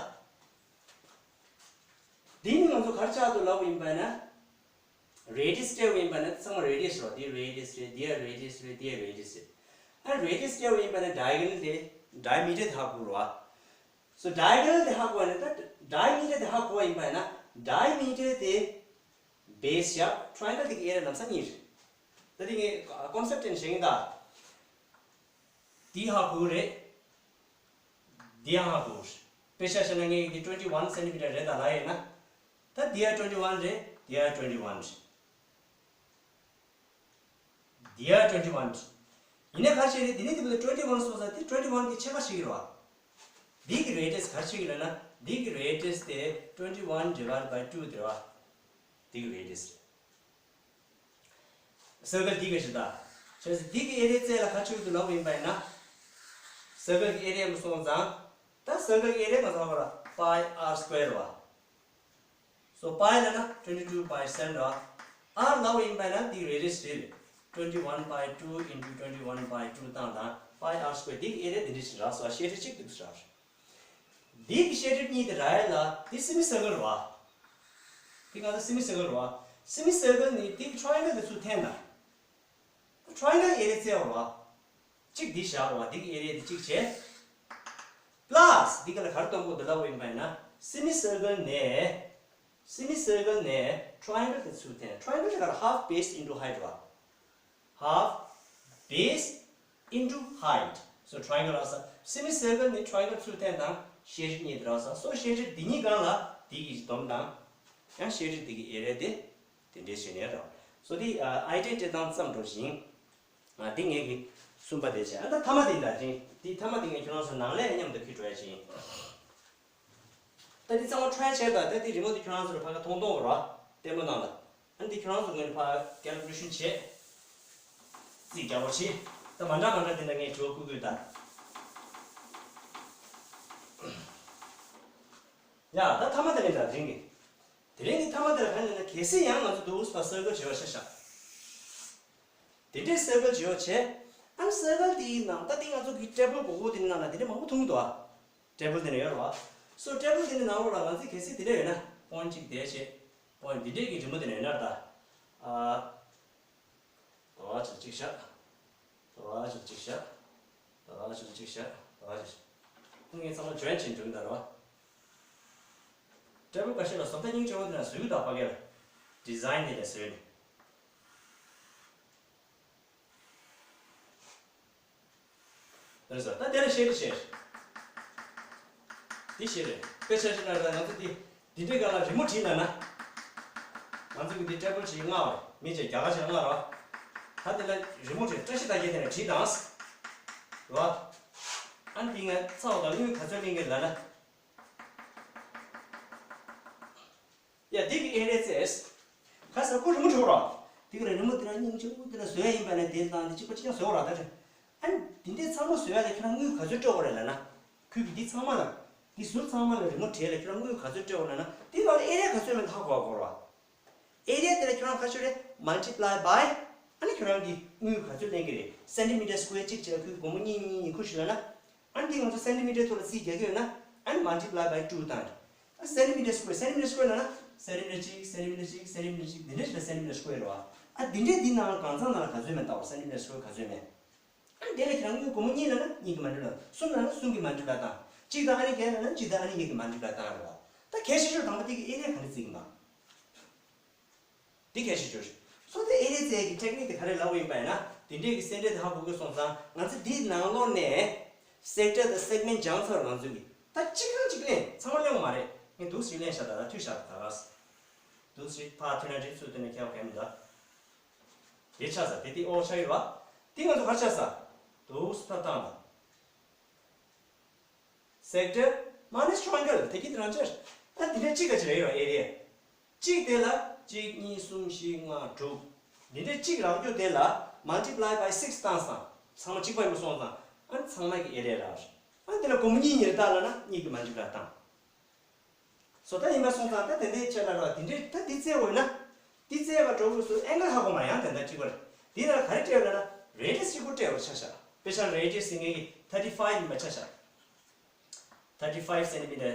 དེ་ནི་ང་ཚོ་ག་རེ་ཆགས་འདུག་ལབ་པ་ཡིན་པ་ན། radius སྤྲད་པ་ཡིན་པ་ན་ཚང་མ་radius རེད་བ། དེ་radius རེད། དེ་ཡང་radius རེད། དེ་ཡང་radius རེད། ཨ་radius སྤྲད་པ་ཡིན་པ་ན་diagonal དེ་diameter དེ་ཧ་གོ་རེད་བ། So diagonal དེ་ཧ་གོ་བ་ནི་ད་diameter དེ་ཧ་གོ་བ་ཡིན་པ་ན་diameter དེ་base བཞག triangle དེ་གི་area ལམ་སང་གཉིས་རེད། ད་དེ་ངས་concept དེ་ནས་བཤད་ཀྱིན་གདའ། དེ་ཧ་གོ་རེད། དེ་ཡང་ཧ་གོ་རེད། དཔེ་ཆ་བཞག་ན་ངས་འདི་twenty one centimeter རེད་ད་ལབ་ཡོད་ན། ད་དེ་ཡང་twenty one རེད། དེ་ཡང་twenty one རེད། འདི་ཡང་twenty one། ཡིན་ནའི་ག་རེ་བྱས་རེད། འདི་ནི་འདི་བོད་twenty one སོང་ཙང་དེ་twenty one གི་ཕྱེད་ཀ་ཕྱེད་ཀྱི་རེད་བ། འདི་གི་radius ག་རེ་ཕྱེད་ཀྱི་རེད་ན། འདི་གི་radius དེ་twenty one divided by two དེ་རེད་བ། འདི་གི་radius རེད། སར་ཀལ་འདི་གི་ཞིག་ད། བྱས་ཙང་འདི་གི་ཨེ་རི་རྩེ་ལ་ག་རེ་ཕྱེད་ཀྱི་འདུག་ལབ་པ་ཡིན་པ་ཡིན་ན། སར་ཀལ་གི་ཨེ་རི་མ་སོང་ཙང་། ད་སར་ཀལ་གི་ཨེ་རི་ང་ཚོ་ཧ་གོ་ར་pi r square རེད་བ། So pi ལབ་ན་twenty two pi seven རེད་བ། r ལབ་པ་ཡིན་པ་ན་འདི་radius རེད། twenty one pi two into twenty one pi two བཏང་དང་pi r square འདི་གི་ཨེ་རི་འདི་འདྲ་ཞིག་རག་སོང་བ། ཤེས་སྒྲིབ་གཅིག་འདུག་ཟེར། འདི་གི་ཤེས་སྒྲིབ་གཉིས་དེ་རག་ཡ་ལ་འདི་semi circle རེད་བ། འདི་ག་ད་semi circle རེད་བ། semi circle ནི་འདི་གི་triangle དེ་ཚུར་འཐེན་དང་། triangle ཨེ་རི་རྩེ་བ་རེད་བ། གཅིག་འདི་བཞག་རེད་བ། འདི་གི་ཨེ་རི་དེ་གཅིག་བྱས། plus འདི་ག་ལ་ག་རེ་གཏོང་དགོས་འདུག་ལབ་པ་ཡིན་པ་ཡིན་ན། semi circle ནས། semi circle ནས་triangle དེ་ཚུར་འཐེན། triangle དེ་ག་ལ་half base into height རེད་བ། half base into height so triangle རག་ས། semi circle ནས་triangle ཚུར་འཐེན་དང་ཤེས་སྒྲིབ་གཉིས་དེ་རག་ས། so ཤེས་སྒྲིབ་འདི་གཉིས་སྒང་ལ་འདི་གི་སྡོམ་དང་། ཡང་ཤེས་སྒྲིབ་འདི་གི་ཨེ་རི་དེ་དེ་འདྲའི་བྱས་ནས་རག so འདི་ཨ་ཨའི་ཌི་ཡ་སྤྲད་སྟངས་ཙམ་འགྲོ་ཞིང་། ཨ་འདི་ངེད་ཀྱི་གསུམ་པ་དེ་བྱས། ཨ་ད་ཐ་མ་དེ་ཡིན་ད་ཅིང་། འདི་ཐ་མ་དེ་ངས་ཁྱོད་རང་ཚོ་ནང་ལས་མཉམ་དུ་ཁྱེར་འགྲོ་ཡ་ཅིང་། ད་འདི་ཚང་མ་try བྱས་ད། ད་འདི་རི་མོ་འདི་ཁྱོད་རང་ཚོ་ལ་ཕ་ག་མཐོང་མཐོང་ར་ལྟད་མོ་ནང་ལ། ཨ་འདི་ཁྱོད་རང་ཚོ་ངོས་ནས་ཕ་calculation བྱས། རྩིས་རྒྱག་པ་བྱེད། ད་མ་འདྲ་མ་འདྲ་དེ་འདྲ་ངས་དྲི་བ་བཀོད་དགོས་ད། ཡ་ད་མཐའ་མ་དེ་ནས་ད་དེ་རིང་གི་དེ་རིང་གི་མཐའ་མ་དེ་ལ་ག་ནས་ན། གལ་སྲིད་ཡང་ང་ཚོ་འདུག་ས་སར་ཀལ་བྱེད་པ་ཤ་ཤ། དེ་འདྲའི་སར་ཀལ་བྱེད་པ་བྱས། ཨ་ནི་སར་ཀལ་དེའི་ནང་ད་དེ་ང་ཚོ་གི་ཊེ་བལ་གོ་གོ་དེ་ནང་ལ་དེ་འདྲ་མང་པོ་མཐོང་གི་འདུག་ཨ། ཊེ་བལ་དེ་ནས་ཡོད་རེད་བ། སོ་ཊེ་བལ་དེ་ནས་ནང་ལོགས་ལ་ང་ཚོས་གལ་སྲིད་དེ་འདྲ་ཡོད་ན། པོ་ཡིན་ཊི་གཅིག་དེ་བྱས། པོ་ཡིན་ཊི་འདི་འདྲས་ཀྱི་རི་མོ་དེ་ནས་ཡོད་ན་རེད་ད། ཨ། ད་ཅིག་ཅིག་བཞག་ད་ཅིག་ཅིག་བཞག་ད་ཅིག་ཅིག་བཞག་ད་ཅིག་ངས་ཚང་མ་ཇོ་ཡིན་བྱེད་འགྲོ་གི་འདུག་ར། ཊེ་བལ་ཁ་ཤས་ལ་བཟོ་ལྟ་སྙིང་རྗེ་བོ་དེ་ན་བཟོས་ཡོད་ད། ཕ་གི་ལ་ཌི་ཛའིན་དེ་ནས་བཟོས་ནས། རེད་ཟེར། ད་དེ་ལ་ཤེས་རེད་ཤེས། འདི་ཤེས་རེད། དཔེ་ཆ་ཞིག་ལ་ང་ཚོ་འདི་འདི་འདྲའི་སྒང་ལ་རི་མོ་བྲིས་ན་ན། ང་ཚོ་གི་འདི་ཊེ་བལ་ཞིག་ལྔ་བ་རེད། མི་གཅིག་རྒྱ་གར་ཞིག་ལྔ་རེད་བ། ད་དེ་ལ་རི་མོ་བྲིས། བཀྲ་ཤིས་རྟགས་བརྒྱད་དེ་ནས་བྲིས་དང་། རེད་བ། ཨ་ནི་འདི་ང་ཚ་བ་དང་དངུལ་ག་ཚོད་ལེན་གི་ལ་ན། ཡ་འདི་གི་ཨེ་རེ་ཙེས། ཁ་ས་ཁོ་རི་མོ་བྲིས་ར། འདི་གི་རི་མོ་འདི་ན་སྙིང་རྗེ་བོ་འདི་ན་བཟོས་ཡ་ཡིན་པ་ན་དེ་དང་འདི་གཅིག་པ་གཅིག་རྐྱང་བཟོས་ར་ད་དེ། ཨ་ནི་འདི་འདྲའི་ཚང་མ་བཟོས་ཡ་ལ་ཁྱོད་རང་དངུལ་ག་ཚོད་སྤྲོད་དགོས་རེད་ལབ་ན། ཁོས་གི་འདི་ཚང་མ་ལ། འདི་ཟུར་ཚང་མ་ལ་རི་མོ་བྲིས་ལ་ཁྱོད་རང་དངུལ་ག་ཚོད་སྤྲོད་དགོས་ལབ་ན། འདི་ལ་ཨེ་རེ་ག་ཚོད་མེད་ཧ་གོ་དགོས་ར། ཨེ་རེ་དེ་ལ་ཁྱོད་རང་ཁ་ཤོ་རེ་མལ་ཊི་པ་ལའི་བའི། ཨ་ནི་ཁྱོད་རང་གི་དངུལ་ག་ཚོད་ལེན་གི་རེད། སེན་ཊི་མི་ཊར་སི་ཀུ་ཝེར་གཅིག་བྱས་ལ་ཁོས་སྒོར་མོ་གཉིས་གཉིས་གཉིས་ཁུར་ཞིག་ལབ་ན། ཨ་ནི་འདི་ང་ཚོ་སེན་ཊི་མི་ཊར་ཐོག་ལ་རྩིས་རྒྱག་གི་ཡོད་ན། ཨ་ནི་multiply by two བཏང་རེད། ཨ་སེན་ཊི་མི་ཊར་སི་ཀུ་ཝེར། སེན་ཊི་མི་ཊར་སི་ཀུ་ཝེར་ལབ་ན་སེན་ཊི་མི་ཊར་གཅིག་སེན་ཊི་མི་ཊར་གཅིག་སེན་ཊི་མི་ཊར་གཅིག་འདི་འདྲ་ཞིག་ལ་སེན་ཊི་མི་ཊར་སི་ཀུ་ཝེར་རེད་བ། ཨ་འདི་འདྲའི་འདི་ནང་ལ་གང་ཚང་ནང་ལ་ག་ཚོད་མེད་ལྟ་བ། སེན་ཊི་མི་ཊར་སི་ཀུ་ཝེར་ག་ཚོད་མེད། ཨ་འདི་ལ་ཁྱེད་རང་དངུལ་སྒོར་མོ་གཉིས་ལབ་ན་གཉིས་ཀྱི་multiply། གསུམ་ལབ་ན་གསུམ་གྱི་multiply བཏང་། གཅིག་དང་ཨ་ནི་བརྒྱད་ལབ་ན་གཅིག་དང་ཨ་ནི་བརྒྱད་ཀྱི་multiply བཏང་རེད་བ། ད་གལ་ཆེ་ཤོས་དང་པོ་དེ་གི་ཨེ་རེ་ག་འདྲ་བརྩི་གི་འདུག་འདི་གལ་ཆེ་ཤོས་རེད། སོ་དེ་ཨེ་རེ་བརྩི་ཡས་ཀྱི་ཊེག་ནིག་དེ་ག་རེ་ལབ་ཡིན་པ་ཡིན་ན། དེ་འདྲས་ཀྱི་སེན་ཊར་དེ་ཧ་གོ་གི་སོང་ཙང་། ང་ཚོ་འདིའི་ནང་ལོགས་ནས་སེག་ཊར་དང་སེག་མེན་ཊི་སྦྱངས་ཚར། ང་ཚོ་གིས་ད་གཅིག་རང་གཅིག་ལེན། ཚང་མ་ལེན་དགོས་མ་རེད། ངས་འདུག་སེ་ལེན་བཞག་ད། ད་མཐུད་བཞག་ད། ད་ག་ས་འདུག་སེ་ཕར་མཐུད་ན་འགྲིག་ཚུལ་དེ་ནས་ཁྱབ་གས་མི་འདུག་དེ་ཆགས་ས་དེ་དེ་ཨོ་ཆགས་ཡོད་པ། དེ་ང་ཚོ་ག་རེ་ཆགས་ས། འདུག་སེ་ཕར་བཏང་དང་། སེག་ཊར་མ་ནེས་ཊ་ར་ཡན་གལ་དེ་གི་དེ་རང་ཆར། ཨ་འདི་འདྲ་གཅིག་ག་ཅི་རེད་རོ་ཨེ་རེ། གཅིག་དེ་ལ་གཅིག་གཉིས་གསུམ་བཞི་ལྔ་དྲུག་འདི་འདྲ་གཅིག་རག་རྒྱུ་དེ་ལ་multiply by six བཏང་སང་། ཚང་མ་གཅིག་པ་ཡིན་པ་སོང་ཙང་། ཨ་ཚང་མ་གི་ཨེ་རེ་རག་ཨ་དེ་ལ་སྒོར་མོ་གཉིས་གཉིས་རེ་བཏང་ལབ་ན་གཉིས་ཀྱི་multiply བཏང་། སོ་ད་ཡིན་པ་སོང་ཙང་། ད་དེ་འདྲའི་ཆེད་ལ་རོ་དེ་འདྲའི་ད་འདི་བཙལ་འོས་ན། འདི་བཙལ་བ་འགྲོ་དགོས་སུ་ཨེང་གལ་ཧ་གོ་མ་ཡང་དེ་འདྲ་གཅིག་པ་རེད། འདི་ལ་ག་རེ་སྤྲད་ལབ་ན་རེ་ཌི་ཡས་གཅིག་པོ་སྤྲད་པར་ཆ་བཞག་དཔེ་ཆ་རེ་ཌི་ཡས་ཟེར་མཁན་གྱི་thirty five ཡིན་པ་ཆ་བཞག thirty five centimeter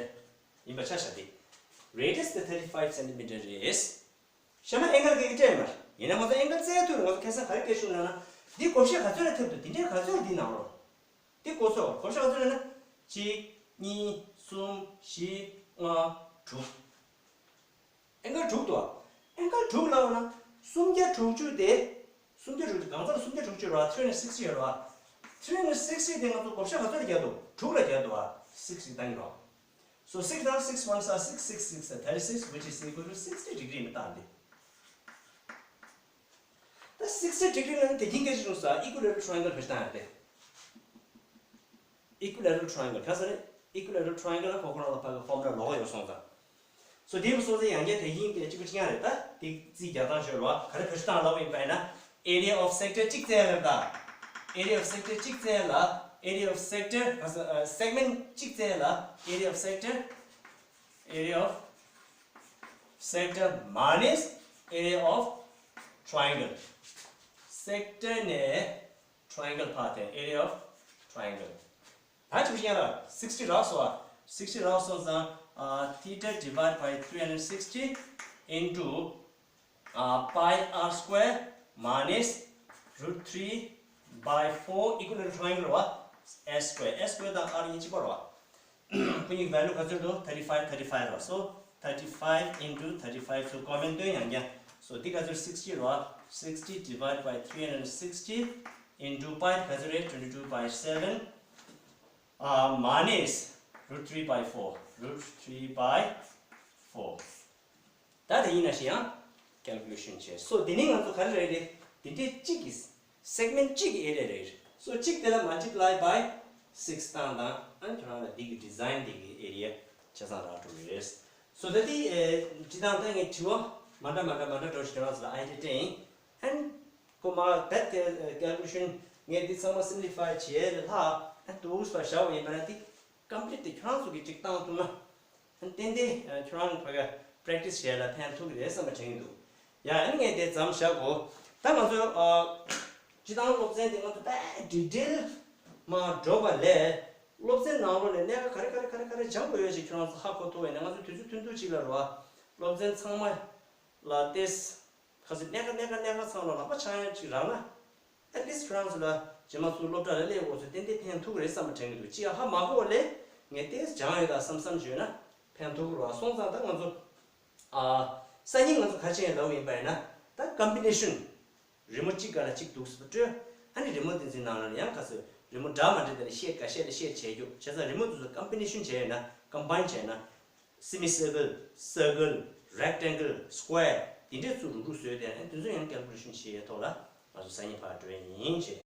ཡིན་པ་ཆ་བཞག་སྟེ། radius དེ་thirty five centimeter རེད། གཞན་མ་ཨེང་གལ་ག་གི་སྤྲད་མ་རེད། ཡིན་ན་ང་ཚོ་ཨེང་གལ་བཙལ་ཐུབ་ན། ང་ཚོ་ཁ་སང་ག་རེ་སྤྲད་བྱུང་ལབ་ན། འདི་བགོ་བཤའ་ག་ཚོད་ལ་ཐེབས་འདུག་འདི་འདྲའི་ག་ཚོད་འདི་ནང་ལོགས། འདི་བགོ་ཚོད་བགོ་བཤའ་ག་ཚོད་ལབ་ན། གཅིག་གཉིས། གསུམ། བཞི། ལྔ། དྲུག་ཨེང་གལ་དྲུག་འདུག་ཨེང་གལ་དྲུག་ལབ་ན་སུམ་བརྒྱ་དྲུག་ཅུ་དེ། སུམ་བརྒྱ་དྲུག་ཅུ། གང་ཚང་སུམ་བརྒྱ་དྲུག་ཅུ་རེད་བ། three hundred sixty ཡོད་རེད་བ། three hundred sixty དེ་ང་ཚོ་བགོ་བཤའ་ག་ཚོད་ལ་བརྒྱབ་འདུག་དྲུག་ལ་བརྒྱབ་འདུག་བ། six ཞིག་བཏང་གི་རོགས། So six དང་six ones are six, six is thirty six, which is equal to sixty degree ནི་བཏང་སྟེ། ད་sixty degree ལ་ནི་དེ་རྒྱུན་སྐད་ཆ་བྱུང་ས། equilateral triangle བེད་སྤྱོད་བཏང་ཡོད་དེ། equilateral triangle ག་ས་རེད། equilateral triangle ལ་ཁོ་ཁོ་རང་ལ་ཕ་གི་ཧྥོར་མུ་ལ་ལོགས་ཡོད་སོང་ཙང་། སོ་དེ་བུ་སོང་ཙང་ཡང་བསྐྱར་དེ་རྒྱུན་སྐད་ཆ་གཅིག་པ་གཅིག་རྐྱང་རེད། ད་དེ་རྩིས་རྒྱག་སྟངས་ཤོད་རོགས། ག་རེ་བེད་སྤྱོད་བཏང་ལབ་ཡིན་པ་ཡིན་ན། area of sector གཅིག་བཙལ་ལབ་ད། area of sector གཅིག་བཙལ་ལ། area of sector ག་ས་segment གཅིག་བཙལ་ལ། area of sector area of sector minus area of triangle sector ནས triangle ཕར་དེ། area of triangle ད་ཅིག་ཡང་ར་sixty རག་སོང་ཨ། sixty རག་སོང་ཙང་ཨ། theta divide by three hundred sixty into ཨ། pi r square minus root three by four equilateral triangle ར་བ། S square S square དང་r གཉིས་གཅིག་པ་ར་བ། ཁོ་གཉིས་value ག་ཚོད་འདུག thirty five thirty five ར། so thirty five into thirty five so common སྟོན་ཡང་རྐྱང་། so འདི་ག་ཚོད་sixty ར། sixty divide by three hundred sixty into pi ག་ཚོད་རེད། twenty two by seven ཨ། minus root three by four root three by four ད་དེ་ཡིན་ན་ཞིག་ཡང་calculation བྱས། so དེ་ནི་ང་ཚོ་ག་རེ་རེད་རེད། དེ་འདྲའི་གཅིག་གི་segment གཅིག་གི་area རེད། so གཅིག་དེ་ལ་multiply by six བཏང་དང་། ཨ་ཁྱོད་རང་ལ་འདི་གི་design འདི་གི་area ཆ་ཚང་རག་འགྲོ་གི་རེད། so ད་དེ་ཨེ་ཅི་དང་ད་ངས་དྲི་བ་མ་འདྲ་མ་འདྲ་མ་འདྲ་འགྲོ་ཞིག་ཁྱོད་རང་ཚོ་ལ་idea སྤྲད་ཡིན། and ཁོ་མ་རྦད་དེ་calculation ངས་འདི་ཚང་མ་simplify བྱས་ལ་ལྷག་ཨ་འདུག་པ་བཞག་པ་ཡིན་པ་ན། དེ་complete དེ་ཁྱོད་རང་ཚོ་གིས་ཅིག་བཏང་ཐུབ་ན། ཏན་ཏན་ཁྱོད་རང་ཕ་ག་པྲེག་ཊི་སི་བྱས་ལ་ཕན་ཐོགས་ཀྱི་རེད་བསམ་པ་དྲན་གྱི་འདུག་ཡ་ཨ་ནི་ངས་དེ་མཚམས་བཞག་གོ། ད་ང་ཚོའི་ཨ། སྤྱི་བཏང་སློབ་ཚན་དེ་ང་ཚོ་དཔེ་ཌི་ཊེལ་མར་འགྲོ་བ་ལས། སློབ་ཚན་ནང་ལོགས་ནས་གནད་འགག་ག་རེ་ག་རེ་ག་རེ་ག་རེ་སྦྱང་དགོས་ཡོད་ཅིག་ཁྱོད་རང་ཚོ་ཧ་གོ་ཐུབ་པ་ཡིན་ན། ང་ཚོ་དུས་ཚོད་ཐུང་ཐུང་ཅིག་ལ་རོ། སློབ་ཚན་ཚང་མ་ལ་ཏེས་ཁ་སི་གནད་འགག་གནད་འགག་གནད་འགག་ཚང་ལ་ལག་པ་འཆང་ཡ་ཅིག་རག་ན། ཨེ་ཊི་ལིསི་ཊི་ཁྱོད་རང་ཚོ་ལ་རྗེས་མ་ཚུར་སློབ་གྲྭ་ལ་སླེབས་འོང་ཚོད་ཏན་ཏན་ཕན་ཐོགས་ཀྱི་རེད་བསམ་པ་དྲན་གྱི་འདུག་ཅི་ཡང་ཧ་མ་གོ་བ་ལས་ངས་ཏེས་སྦྱང་ཡོད་ད་བསམ་བསམ་བྱོས་ན་ཕན་ཐོགས་ཀྱི་རེད་བ། སོང་ཙང་ད་ང་ཚོ་ཨ། སང་ཉིན་ང་ཚོ་ག་ཅི་ཡང་ལབ་ཡིན་པ་ཡིན་ན། ད་ཀམ་བི་ནེ་ཤན། རི་མོ་གཅིག་སྒང་ལ་གཅིག་འདུག་སེ་སྤྲོད། ཨ་ནི་རི་མོ་དེ་ཚོའི་ནང་ལ་ཡང་ག་ཚོད་རི་མོ་འདྲ་མ་འདྲ་དེ་ལ་ཤེད་འགའ་ཤས་ལ་ཤེད་བྱས་རྒྱུ་བྱས་ཙང་། རི་མོ་དེ་ཚོ་ཀམ་བི་ནེ་ཤན་བྱས་ཡོད་ན། ཀམ་བའིན་བྱས་ན། སེ་མི་སར་ཀལ། སར་ཀལ། རེག་ཊེང་གལ། སི་ཀོ་ཡར། དེ་འདྲས་ཚོ་རུག་རུག་བཟོས་ཏེ། ཨ་ནི་དེ་ཚོ་ཡང་ཀལ་ཀུ་ལེ་ཤན་བྱེད་ཡས་ཐོག་ལ་ང་ཚོ་སང་ཉིན་ཕར་འགྲོ་ཡས་ཡིན་ཞེས།